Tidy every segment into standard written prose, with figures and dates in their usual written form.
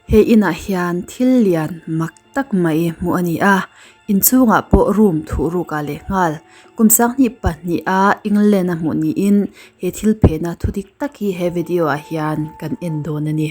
He inah hian thil lian mak tak mai hmuh a ni a inchhungah pawh room thuhruk ah leh nghal kum sanghnih pahniha England a hmuh niin he thil phena thu dik tak hi he video ah hian kan en dawn a ni.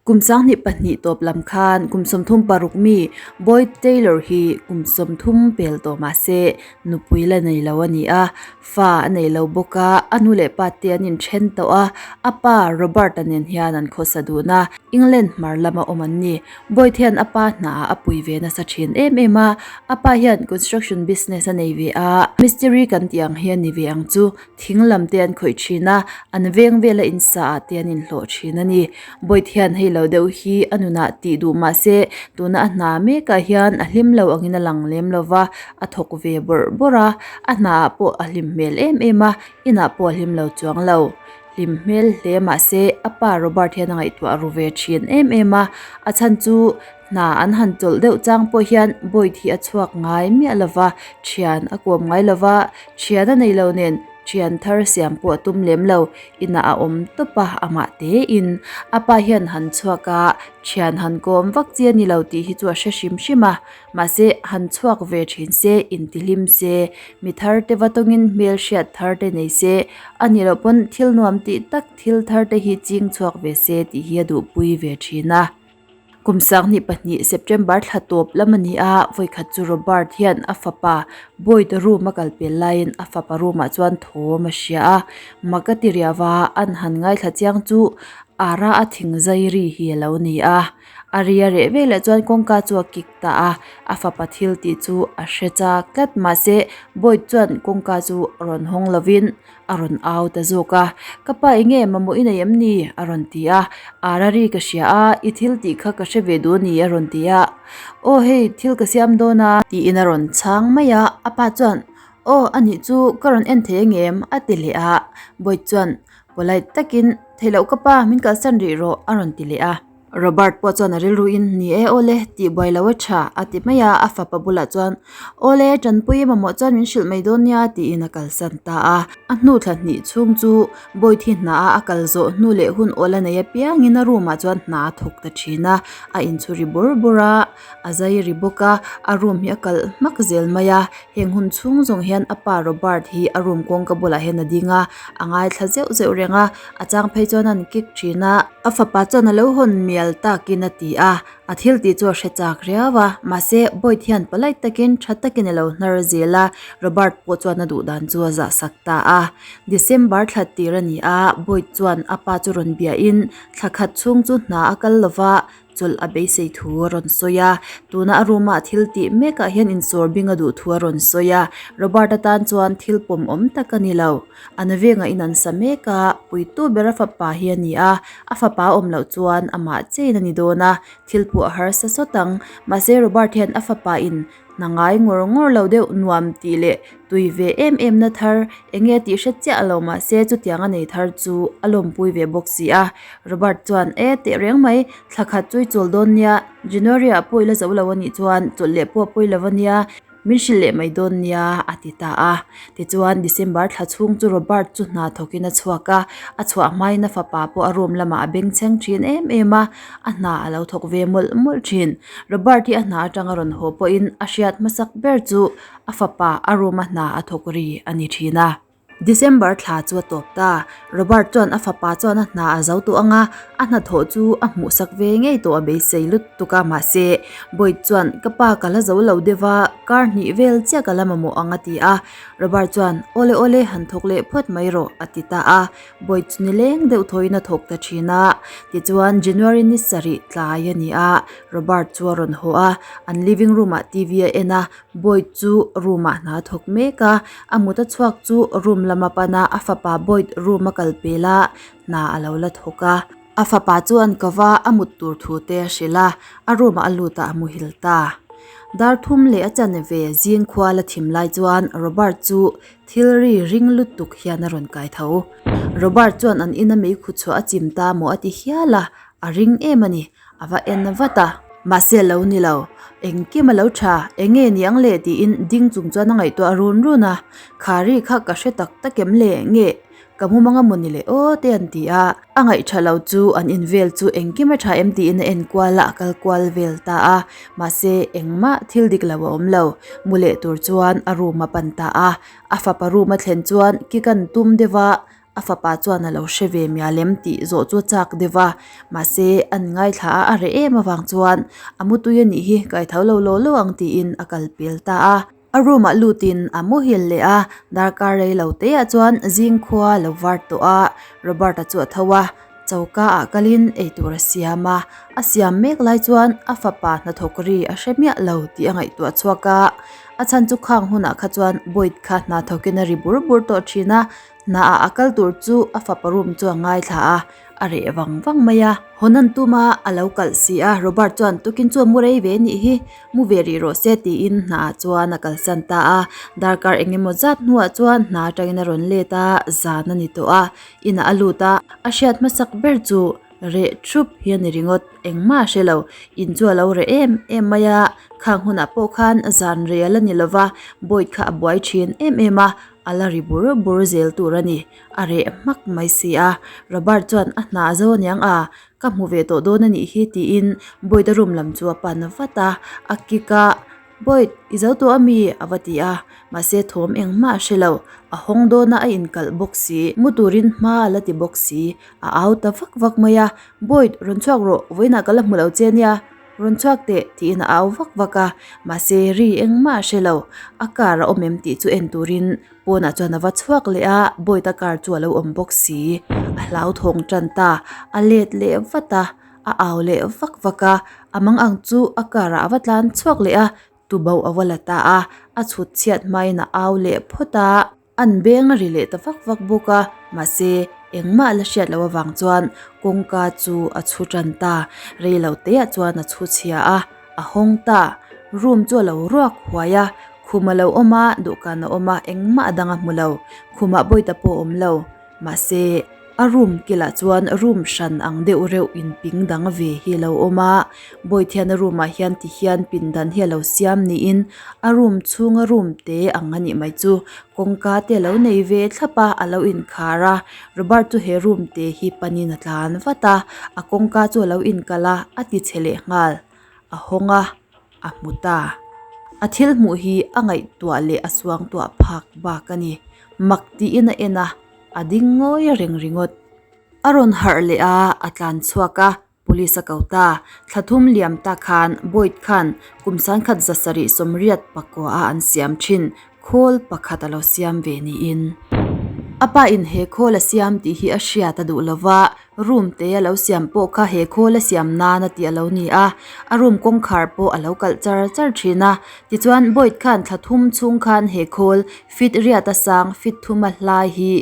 Kum 2002 tawp lam khan kum 36 mi Boyd Taylor hi kum 30 pel tawh mah se nupui la nei lo a ni a, fa a nei lo bawk a, a nu leh pa te an inthen tawh a, a pa Robert-a nen hian an khawsa dun a, England hmar lama awm an ni. Boyd hian a pa hnaah a pui ve nasa thin em em a, a pa hian construction business a nei ve a, mistiri kan tih ang hi a ni ve ang chu. Thing lam te an khawih thin a, an veng vela in sa ah te an inhlawh thin a ni. Boyd hian hei lo deuh hi a nunah tih duh mah se tuna a hna mekah hian a hlim lo angin a lang lem lo va, a thawk ve bawrh bawrh a, a hna ah pawh a hlim hmel em em a, inah pawh a hlim lo chuang lo. Hlim hmel hle mah se a pa Robert hian a ngaihtuah ru ve thin em em a, a chhan chu Hna an han chawlh deuh chang pawh hian Boyd hi a chhuak ngai miah lo va, thian a kawm ngai lo va, thian a nei lo nen thian thar siam pawh a tum lem lo, inah a awm tawp a, amah tein a pa hian han chhuak a, thian han kawm vak chi a ni lo tih hi chu a hre hrim hrim a, mahse han chhuak ve thin se, intihlim se, mi thar te va tawngin hmel hriat thar te nei se, a nih loh pawn thil nuam tih tak thil thar te hi ching chhuak ve se tih hi a duhpui ve thin a. Kum 2002 September thla tawp lam a ni a, vawikhat chu Robert hian a fapa Boyd room a kal pel laiin a fapa room ah chuan thawm a hria a, mak a ti riau a, an han ngaithla chiang chu ara a thing zai ri hi a lo ni a. A ri a reh veleh chuan kawngka chu a kik ta a, a fapa thil tih chu a hre chak tlat mahse Boyd chuan kawngka chu rawn hawng lovin A rawn au ta zawk a, Ka pa eng nge mamawh i nei em ni? a rawn ti a. Ara ri ka hria a, i thil tih kha ka hre ve duh a ni a rawn ti a. Aw hei, thil ka siam dawn a. Tiin a rawn chhang mai a, a pa chuan, Aw a nih chu ka rawn en thei angem? a ti leh a. Boyd chuan polite takin, Theih loh ka pa, min kalsan rih rawh a rawn ti leh a. Robert pawh chuan a rilruin, Ni e, awle, tih buai lo a tha, a ti mai a, a fapa bulah chuan, Awle, tanpui mamawh chuan min hrilh mai dawn nia, tiin a kalsan ta a. A hnu thla hnih chhung chu Bawithi hna a a kal zawh hnu leh hun awl a nei apiangin a room ah chuan hna a thawk ta thin a, a inchhu ri bawr bawr a, a zai ri bawk a, a room hi a kalh hmak zel mai a, heng hun chhung zawng hian a pa Robert hi a room kawngka bulah hian a ding a, a ngaithla zeuh zeuh reng a, a chang phei chuan a han kick thin a. A fapa chuan a lo hawn mial takin a ti a, a thil tih chu a hre chak riau a, mahse Boyd hian polite takin tha takin a lo hnar zel a, Robert pawh chuan a duh dan chu a zah sak ta a. December thla tir a ni a, Boyd chuan a pa chu rawn biahin thla khat chhung chu hna a kal lova, Chawlh a beisei thu a rawn sawi a, tuna a room ah thil tih mek ah hian insawr bing a duh thu a rawn sawi a, Robert atan chuan thil pawm awm tak a ni lo. An vengah in an sa mek a, puitu ber a fapa hi a ni a, a fapa awm loh chuan amah chein a ni dawn a, thil pawh a harsa sawt ang. Mahse Robert hian a fapa in Hna ngai ngawr ngawr lo deuh nuam tih leh tui ve em em na thar eng nge tih hre chiah lo mah se chutiang a nei thar chu a lawmpui ve bawk si a. Robert chuan e teh reng mai, thla khat chu i chawl dawn nia, January ah pawh i la zo lo a nih chuan chawlh leh pawh a pawi lo a nia, min hrilh leh mai dawn nia a ti ta a. Tichuan December thla chhung chu Robert chu hna thawkin a chhuak a, a chhuah hmain a fapa pawh a room lamah a bengchheng thin em em a, a hna a lo thawk ve mawlh mawlh thin. Robert hi a hna atanga rawn haw pawhin a hriat hmasak ber chu a fapa a room a hna a thawk ri a ni thin a. December thla chu a tawp ta. Robert chuan a fapa chuan a hna a zo tawh ang a, a hnathawh chu a hmuhsak ve ngei tawh a beisei lutuk a mahse Boyd chuan ka pa ka la zo lo deuh a, kar hnih vel chiah ka la mamawh ang a ti a. Robert chuan awle awle han thawk leh phawt mai rawh a ti ta a. Boyd chu nileng deuh thawiin a thawk ta thin a, tichuan January ni sarih tlai a ni a, Robert chu a rawn haw a, an living room ah T V a en a, Boyd chu room ah hna a thawk mek a, a mut a chhuak chu room lama pan a, a fapa Boyd room a kal pel a, hna a lo la thawk a. A fapa chu an ko va, a mut tur thu te a hrilh a, a room ah a lut a, a muhil ta. Dar thum leh a chanve zing khua la thim lai chuan Robert chu Thil ri ring lutuk hian a rawn kai tho. Robert chuan an ina meikhu chhuah a chim ta maw a ti hial a, a ring em a ni, a va en vat a. Mahse a lo ni lo. Engkim a lo tha, eng nge ni ang le tiin ding chung chuan a ngaihtuah run run a. Kha ri kha ka hre tak tak em le nge ka mu mang a maw ni le aw te an ti a. A ngaih tha lo chu an in vel chu engkim a tha em tiin a en kual a, a kal kual vel ta a. Mahse engmah thil dik lo a awm lo. Mu leh tur chuan a room a pan ta a. A fapa room a thlen chuan kick an tum deuh a, A fapa chuan a lo hre ve mial em tih zawh chu a chak deuh a, mahse an ngaithla a, a reh em avang chuan a mutui a nih hi kai tho lo law law ang tiin a kal pel ta a. A room ah lutin a muhil leh a, darkar rei lo te ah chuan zing khua a lo var tawh a, Robert-a chu a tho a, choka ah kalin eitur a siam a, a siam mek lai chuan a fapa hnathawk ri a hre miah lo tih a ngaihtuah chhuak a, a chhan chu khang hunah kha chuan Boyd kha hna thawkin a ri bur bur tawh thin a, Hnaah a kal tur chu a fapa room chu a ngaithla a, a reh vang vang mai a. Hawn tum a, a lo kalh si a, Robert chuan tukin chu a mu rei ve nih hi, mu ve rih rawh se tiin hnaah chuan a kalsan ta a. Darkar eng emaw zat hnuah chuan hna atangin a rawn let a, zan a ni tawh a, inah a lut a, a hriat hmasak ber chu reh thup hi a ni ringawt, engmah a hre lo, in chu a lo reh em em mai a, khang hunah pawh khan zan rel a ni lova, Boyd kha a buai thin em em a, A la ri bur bur zel tur a ni. A reh hmak mai si a. Robert chuan a hna zo aniang a, ka hmu ve tawh dawn a nih hi tiin Boyd-a room lam chu a pan vat a. A kick a, Boyd, i zo tawh ami? a va ti a. Mahse thawm engmah a hre lo. A hawng dawn a, a inkalh bawk si. Mu turin hma a la ti bawk si. A au ta vak vak mai a, Boyd, rawn chhuak rawh, vawiinah ka la hmu lo che nia. Rawn chhuak teh tiin a au vak vak a, mahse ri engmah a hre lo. A car a awm em tih chu en turin pawnah chuan a va chhuak leh a, Boyd-a car chu a lo awm bawk si. A hlauthawng tan ta, a let leh vat a, a au leh vak vak a, a mang ang chu a car ah a va tlan chhuak leh a, tuboh a va la ta a, a chhut chhiat hmain a au leh phawt a. An beng a ri leh ta vak vak bawk a, mahse engmah la hriat loh avang chuan kawngka chu a chhu tan ta. Rei lo te ah chuan a chhu chhia a, a hawng ta. Room chu a lo ruak huai a, khum a lo awm a, dawhkan a awm a, engmah a dang a hmu lo. Khumah bawita pawh a awm lo. Mahse, a room kilah chuan room hran ang deuh reuh in ping dang ve hi a lo awm a, Bawithiana room ah hian ti hian pindan hi a lo siam niin a room chhunga room te ang a nih mai chu kawngka te a lo nei ve thlap a, a lo inkhar a, Robert chu he room te hi panin a tlan vat a, a kawngka chu a lo inkalh a, a ti chhe leh nghal, a hawng a, a hmu ta. A thil hmuh hi a ngaihtuah leh a suangtuah phak bak a ni. Mak tiin a en a, a ding ngawi reng ringawt. A rawn harh leh a, a tlan chhuak a, police a ko ta. Thla thum liam ta khan Boyd khan kum sangkhat zasarih sawmriat pakua a an siam thin khawl pakhat a lo siam ve niin. A pa in he khawl a siam tih hi a hriat a duh lova, room te a lo siam pawh kha he khawl a siam nan a tih a lo ni a, a room kawngkhar pawh a lo kalh char char thin a. Tichuan Boyd khan thla thum chhung khan he khawl fit riat a sang fit thum a hlai hi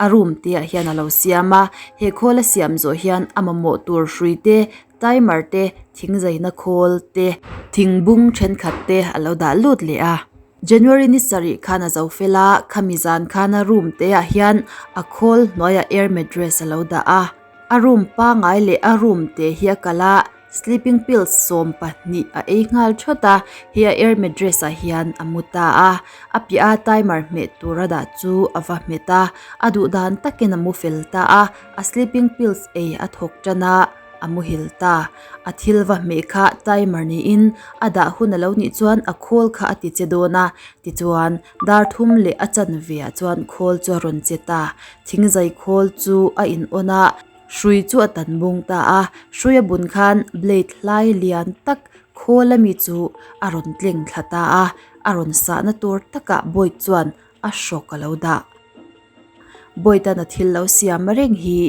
a room te ah hian a lo siam a, he khawl a siam zawh hian a mamawh tur hrui te timer te thingzaina khawl te thingbung thenkhat te a lo dah lut leh a. January ni sarih khan a zo fel a, khami zan khan a room te ah hian a khawl hnuaiah air mattress a lo dah a, a room pangai leh a room te hi a kalh a, sleeping pills 12 a ei nghal thawt a, he a air mattress ah hian a mu ta a, a piah a timer hmeh tur a dah chu a va hmet a, a duh dan takin a mu fel ta a, a sleeping pills ei a thawk tan a. A muhil ta. A thil va hmeh kha timer niin a dah hun a lo nih chuan a khawl kha a ti che dawn a, tichuan dar thum leh a chanve ah chuan khawl chu a rawn che ta. Thingzai khawl chu a in on a, hrui chu a tan bung ta a, hrui a bun khan blade hlai lian tak khawl ami chu a rawn tleng thla ta a, a rawn sahna tur takah Boyd chuan a hrawk a lo dah. Boyd an a thil lo siam reng hi.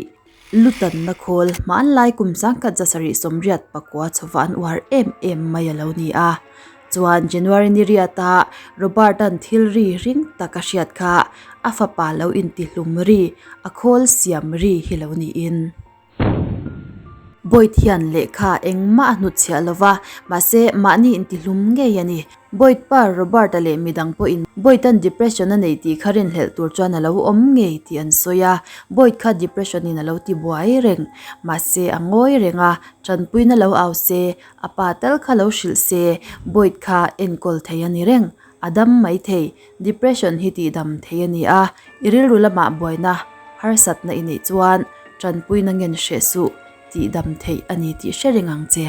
Lutanna khawl hmanlai kum sangkhat zasarih sawmriat pakua chhova an uar em em mai a lo ni a. Chuan January ni riata Robert-a'n thil ri ring tak a hriat kha a fapa lo intihlum ri, a khawl siam ri hi lo niin. Boyd hian lehkha engmah a hnutchhiah lova, mahse mahni intihlum ngei a ni. Boyd pa Robert-a leh midang pawhin Boyd-a'n depression a nei tih kha rinhlelh tur chuan a lo awm ngei tih an sawi a, Boyd kha depression-in a lo ti buai reng. Mahse a ngawi reng a, tanpuina lo au se, a pa tal kha lo hrilh se, Boyd kha enkawl thei a ni reng. A dam mai thei, depression hi tihdam thei a ni a, i rilru lamah buaina harsatna i neih chuan tanpuina ngen hreh suh tihdam theih a ni tih hre reng ang che.